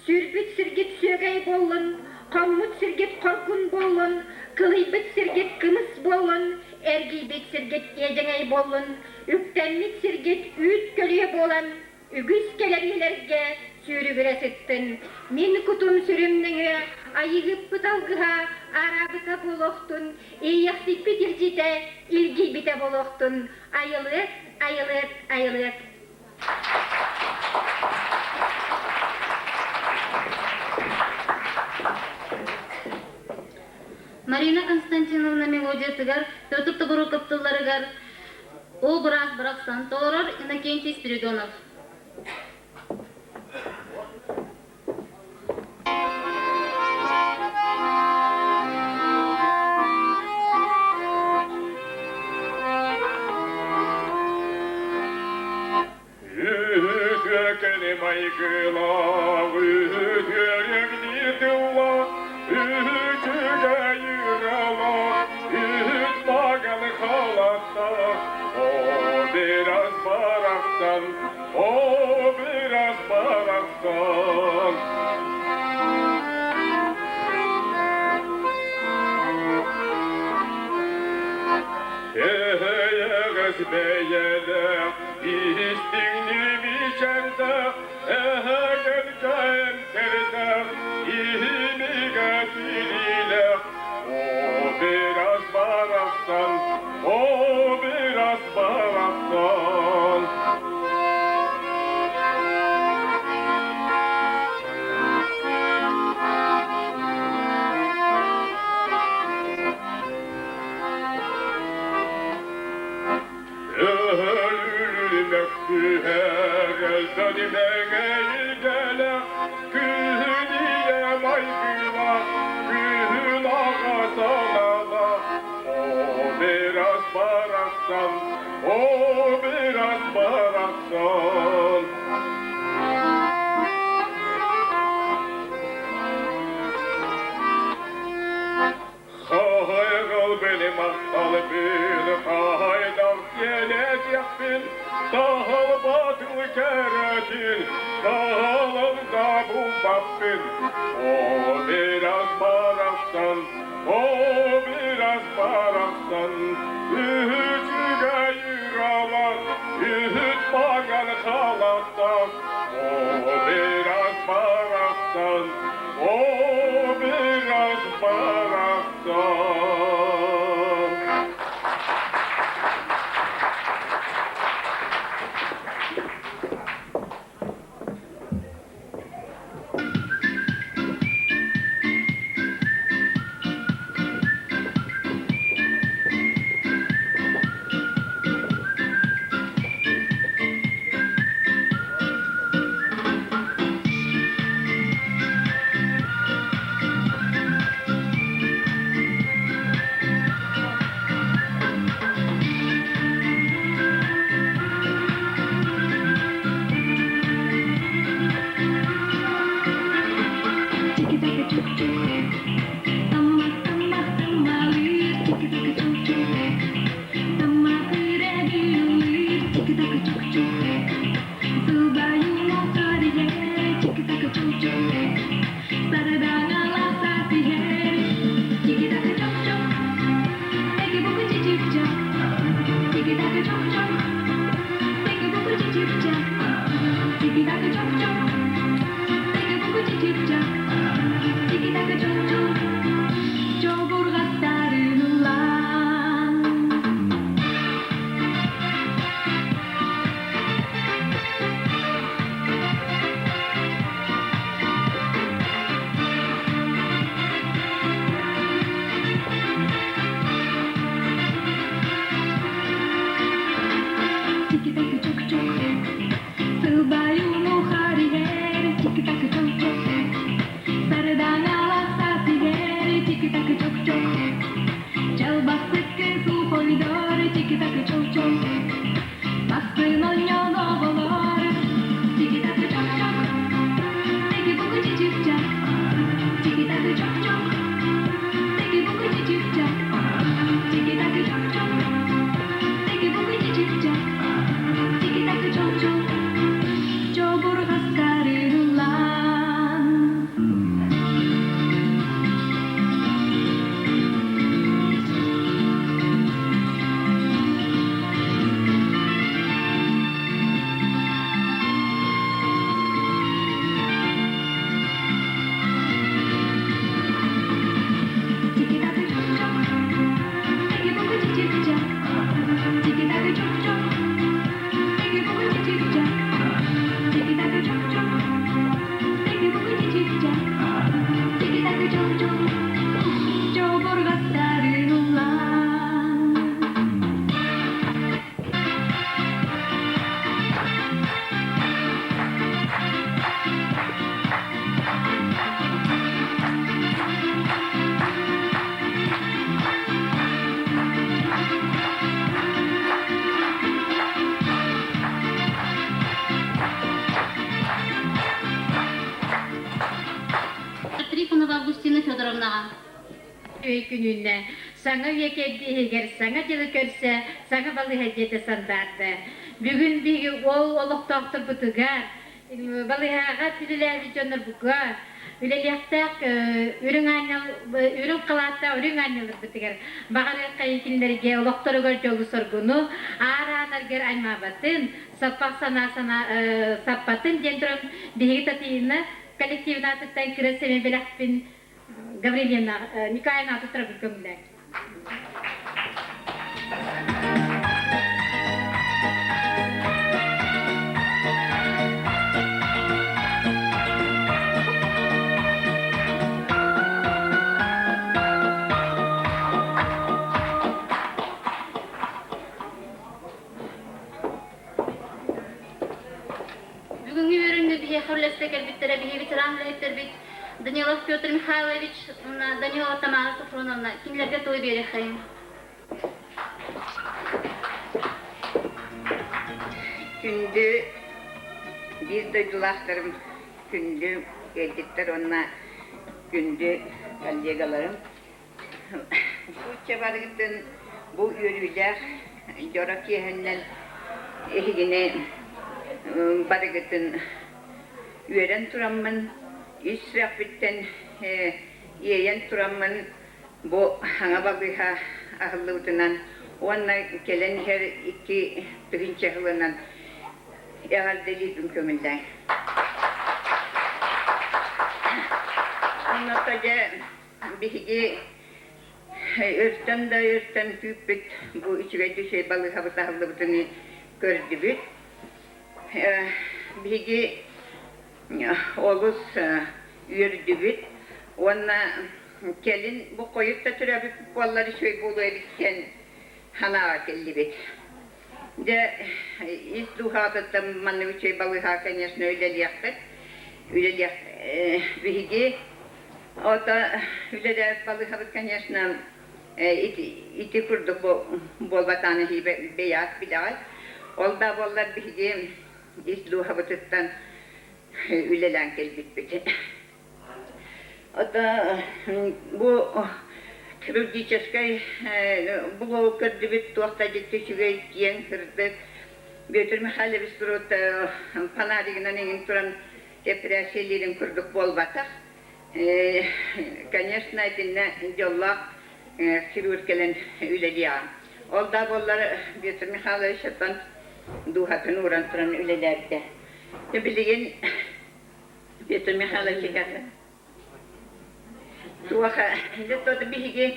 N: сүүрбүт сиргит сүөгэй буоллун, хоммут сиргит хоргун буоллун, кылыйбыт сиргит кымыс буоллун, эргийбит сиргит иэдьэҥэй буоллун, үктэммит сиргит үүт көлүйэ буолан, үгүс кэлэр үйэлэргэ сүүрүгүрэ сыттын. Мин кутум сүрүм нөҥүө айыыһыппыт алгыһа араабыта буолуохтун, иэйэхсиппит илдьитэ илгийбитэ буолуохтун. Айылыат, айылыат, айылыат.
F: Марина Константиновна мелодиятыгар Петр Тобуруков тылларыгар «О быраас барахсан» толорор Иннокентий Спиридонов.
O: Үтүөкэни майгылаах, үтүөрүҥнүү тылла, үчүгэй ыралаах, үт маган халаттаах, о biraz барахсан, о biraz барахсан. Эһэйэҕэс бэйэлээх, истиҥник мичээрдээх, эһэгэлгэ эмтэрдээх, иһимигэ тилиилээх, о biraz барахсан, о biraz барахсан. Түһэр элбэни мэҥэйгэлэ, күһүн ийэ майгыла, күһүн аҕа. барахсан, о biraz барахсан. Хайгыл били махтал бил, хайдах диэнэтиэхпин, саһыл батыл кэрэтин, саһылын да булбаппын. О biraz барахсан, о biraz барахсан, үчүгэй ыралар, үһүт маҥан халаттах, о biraz барахсан, о biraz барахсан.
F: Трифонова Августина Федоровнаҕа.
N: Өй күнүнэ саҥа үйэ кэрдииһигэр саҥа дьылы көрсө саҥа балыыһа дьиэтэ сандаарда. Бүгүн биһиги ол олохтоохторбутугар балыыһаҕа үлэлээбит дьоннорбуга үлэлиэхтээх үрүҥ аанньал үрүҥ халааттаах үрүҥ аанньалларбытыгар баҕарыаххайын кинилэргэ олохторугар дьолу-соргуну аар аанаргар аймаабатын саппах санаа санаа саппатын диэн туран биһиги Татьяна коллективын аатыттан кыра сэмэй бэлэхпин Гаврильевна Николаевна туттарабын көҥүллээн.
F: Бүгүҥҥү үөрүүнү биһиэхэ үллэстэ кэлбиттэрэ биһи ветеран үлэһиттэрбит Данилов Петр Михайлович уонна Данилова Тамара Софроновна кинилэргэ тылы биэриэххэйиҥ.
P: Күндү биир дойдулаахтарым, күндү ыалдьыттар уонна күндү коллегаларым. Сучча барыгытын бу үөрүүлээх дьоро киэһэннэн эһигини барыгытын үөрэн тураммын, ис сүрэхпиттэн иэйэн тураммын бу саҥа балыыһа аһыллыбытынан уонна кэлэн иһэр 2000 сылынан эҕэрдэлиирбин көҥүллээҥ. Онно дьэ биһиги өртөн да өртөн күүппүт бу үчүгэй үчүгэй балыыһабыт аһыллыбытын көрдүбүт. Биһиги олус үөрдүбүт уонна кэлин бу хойут да төрөөбүт буоллар үчүгэй буолуо эбит диэн санааҕа кэллибит. Дьэ, ис дууһаҕытыттан маннык үчүгэй балыыһаҕа, конечно, үлэлиэхпит. Үлэлиэх биһиги ото үлэлээбит балыыһабыт, конечно, ити, ити курдук буолбатаҕын бэйэҕит билэҕит. Ол да буоллар биһиги ис дууһабытыттан үлэлээн кэлбиппит. Это бу хирургическай булуу көрдүбүт туох да дьикти үчүгэй киэҥ сырдык Петр Михайлович турут фонаригынан иҥин туран эпэрээссийэлиирин курдук буолбатах. Конечно, итиннэ дьоллоох хирург кэлэн үлэлиэҕэ. Ол да буоллар Петр Михайлович оттон дууһатын ууран туран үлэлээбитэ. Билигин Петр Михайлович этэ туох дьэ биһиги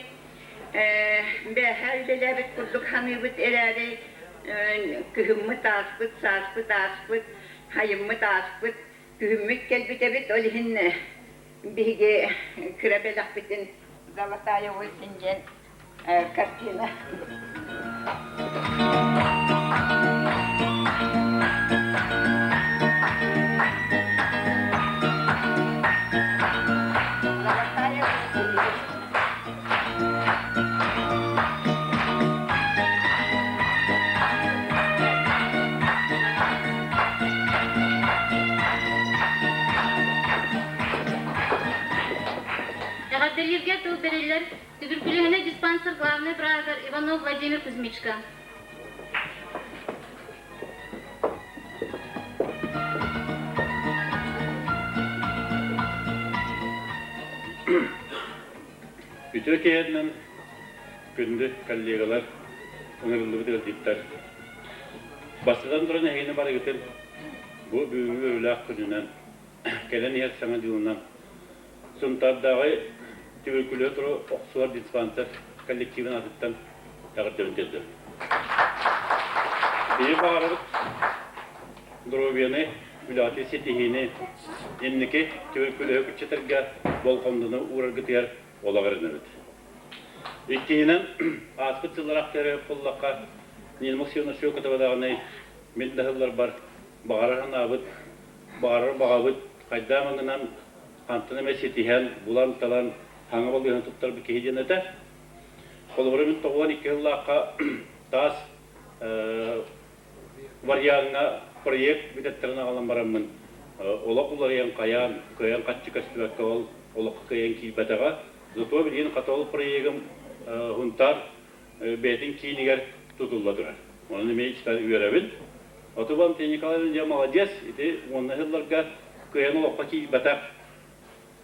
P: бээһээ үлэлээбит курдук саныыбыт эрээри кыһыммыт ааспыт, сааспыт ааспыт, хайыммыт ааспыт, күһүммүт кэлбит эбит. Ол иһин биһиги кыра бэлэхпитин Золотая осень диэн картина. Золотая осень.
F: Эҕэрдэлииргэ тыл бэриллэр Түбүркүлүһүнэ диспансер главный быраагар Иванов Владимир Кузьмичка.
E: Үтүө киэһэтинэн күндү коллегалар, ыҥырыллыбыт ыалдьыттар. Бастатан туран эһигини барыгытын бу бүгүҥҥү үөрүүлээх күнүнэн, кэлэн иһэр саҥа дьылынан Сунтаардааҕы түбүркүлүө туру охсуһар диспансер коллективын аатыттан эҕэрдэбин тиэрдэбин. Биһи баҕарабыт доруобуйаны, үлэҕитин ситиһиини, инники түбүркүлүөһү кыччатарга болҕомтону уураргытыгар олох эрэнэбит. Иккиһинэн, ааспыт сыллар ахтыары буллахха, Нина Максимовна Шөкөтова даҕаны мин да сылларбар баҕарар санаабыт, баҕарар баҕабыт хайдах маҥынан хантан эмэ ситиһэн, булан-талан, хаҥа балыыһаны туттарбыт киһи диэн этэ. Холобура, мин 92 сыллаахха таас вариаҥҥа проект бүтэттэрин аҕалан бараммын, олох уларыйан хайаан, кыайан хаччы көстүбэккэ ол олоххо кыайан киирбэтэҕэ. Зато билигин хата ол проегым Хунтаар бэйэтин киинигэр тутулла турар. Онон эмиэ үөрэбин. Оту Антон Николаевич дьэ молодец, ити уонна сылларга кыайан олоххо киирбэтэх.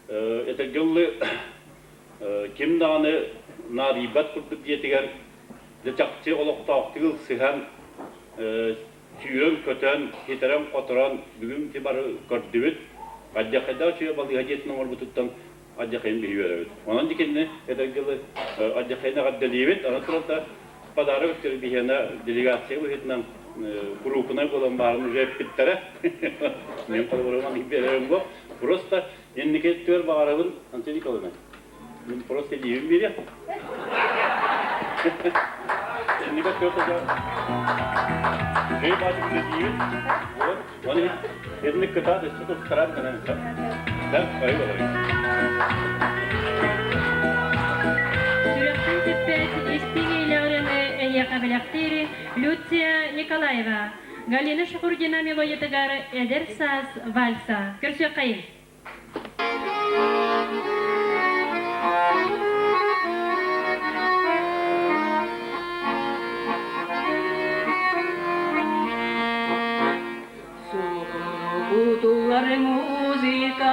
E: Этэргэ дылы ким даҕаны наадыйбат курдук дьиэтигэр дьэ чахчы олохтоохтук ылсыһан, сүүрэн-көтөн, ситэрэн-хоторон бүгүн ити бары көрдүбүт. Алдьархайдаах үчүгэй балыыһа дьиэтин оҥорбутуттан алдьархайын биһи үөрэбит. Онон дикинни этэргэ дылы алдьархайын эҕэрдэлиибит. Аны туран да подарок биһиэнэ делегация быһыытынан куруупунай буолан баарын уже эппиттэрэ. Мен холобурум биэрэрим бу. Просто инники өттүгэр баҕарабын Антон Николаевна. Мин просто илиибин биэриэх. Инники өттүгэр Эй баачык үлэлиибит. Вот. Оны Итинник кытаат өссө туттаран гынан да ой болар.
H: Сүрэхтэн түспэт истиҥ эйэлээх ырыаны эйиэхэ бэлэхтиир Люция Николаева. Галина Шахурдина мелодиятыгар «Эдэр саас вальса». Көрсүөххэйин!
M: Субутуллар музыка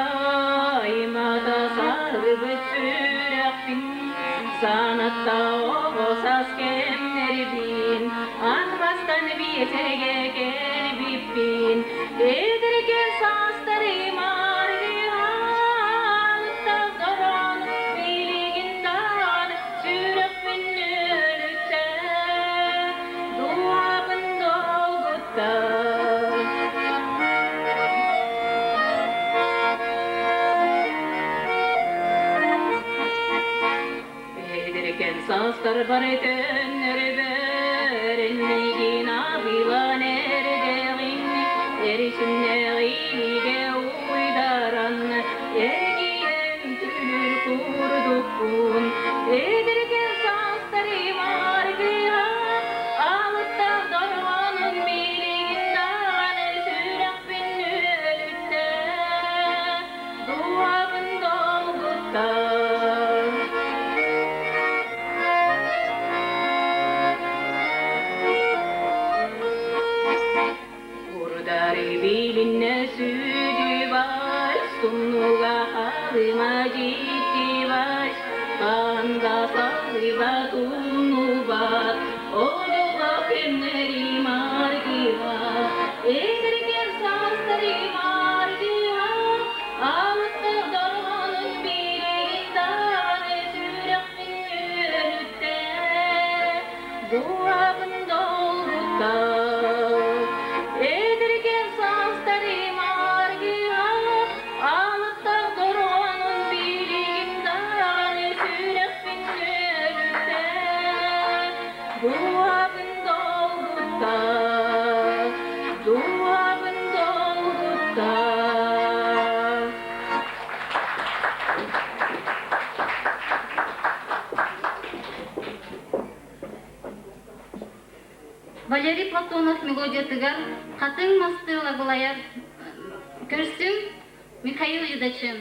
M: аймата сарбыт сүрэхпин санатта оҕо саас кэмнэрбин анбастан биэтэгэ кэлбиппин эдэргэ саастарым аргыһаанытта дорон билигин даҕан сүрэхпин өлүттэ дууһабын долгутта. Эдэркэн саастарбар төннөрбөр миигин абыйлаан эрдэҕиҥ эрчимнээҕиигэ уйдаран эргийэн күлүр курдукпун эдэркэн саастарым аргыһа алыттар дорҕоонун билигин даҕаны сүрэхпин өлүттэ дууһабын долгутта. Урдары билинне сүдү баш, суннуга халыма житти баш, канда салыба туннубат, одуга кемнери маргига, эдерген састары маргига, алытты дорғанын билигин дағаны сүрэхпин өлүттэ, дууһабын долгутта. Эдэркэн саастарым аргыһа, алыптах дорҕоонун билигин даҕаны сүрэхпин өлүттэ, дууһабын долгутта, дууһабын долгутта.
F: Валерий Платонов мелодиятыгар хатыҥ мастыы лагылайар көрсүҥ Михаил Юдачин.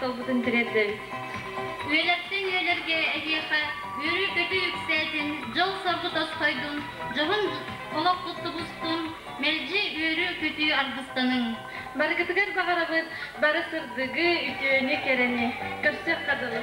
G: махталбытын тириэрдэбит.
F: Үөлэртэн үөлэргэ эһиэхэ үөрүү-көтүү үксээтин, дьол-соргу тосхойдун, дьоһун олоххут тубустун, мэлдьи үөрүү-көтүү аргыстаныҥ.
G: Барыгытыгар баҕарабыт бары сырдыгы, үтүөнү, кэрэни. Көрсүөххэ дылы.